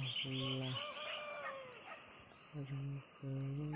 Paj Hoo Las zoo kawg.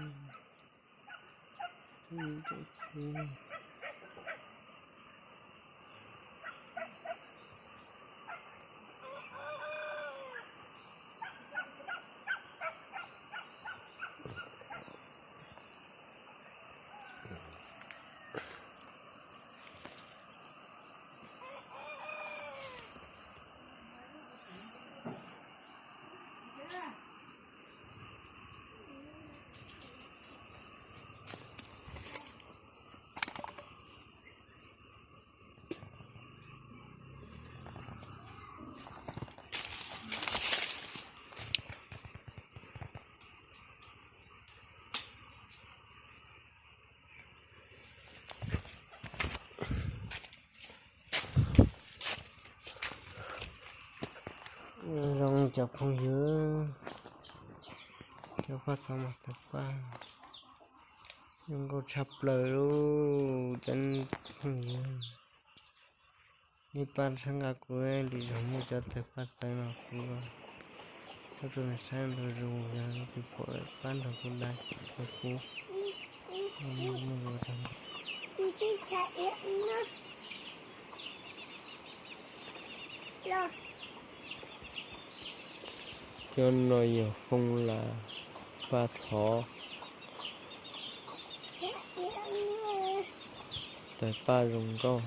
Zoo cov phooj ywg, cov paj txhov mas tawg paj zoo nkauj tshaj plaws li cov phooj ywg. Nej pab txhawb nqa kuv, lwm zaus muaj cov tawg paj tawg no kuv tso rau nej saib nrog zoo, yog leej twg pom lawm pab nrog kuv da rau kuv. Cov no yog Hoo Las paj txhov, tawg paj zoo nkauj,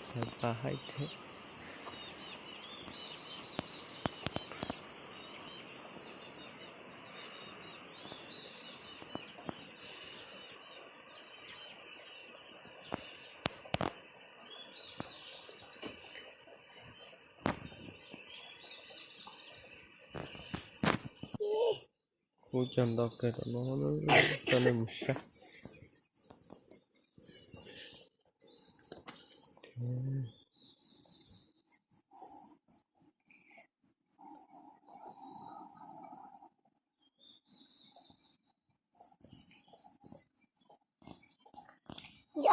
tawg paj haib thiab. Kuv cog ntau kawg tom no, coj nej mus saib.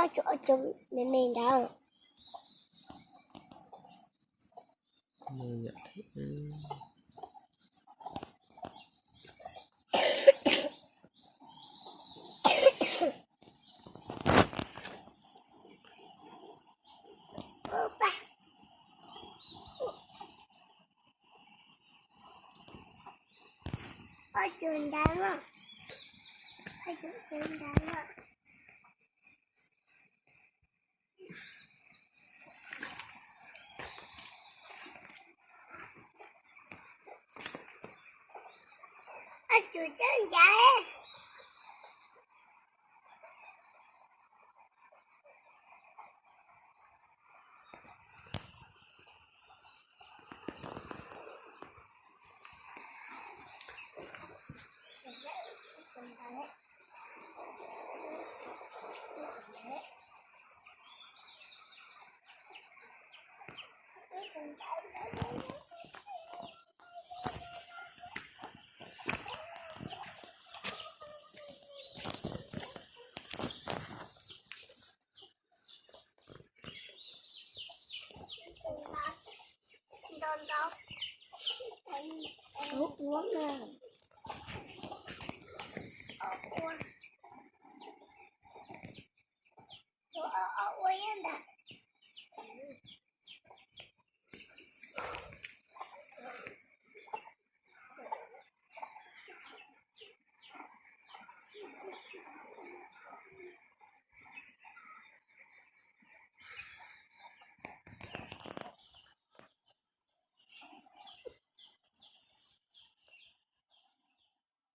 Ob tug, ob tug me me ntawd. Ob tug ntawd na, ob tug ntawd na. Ob tug txawj ncav.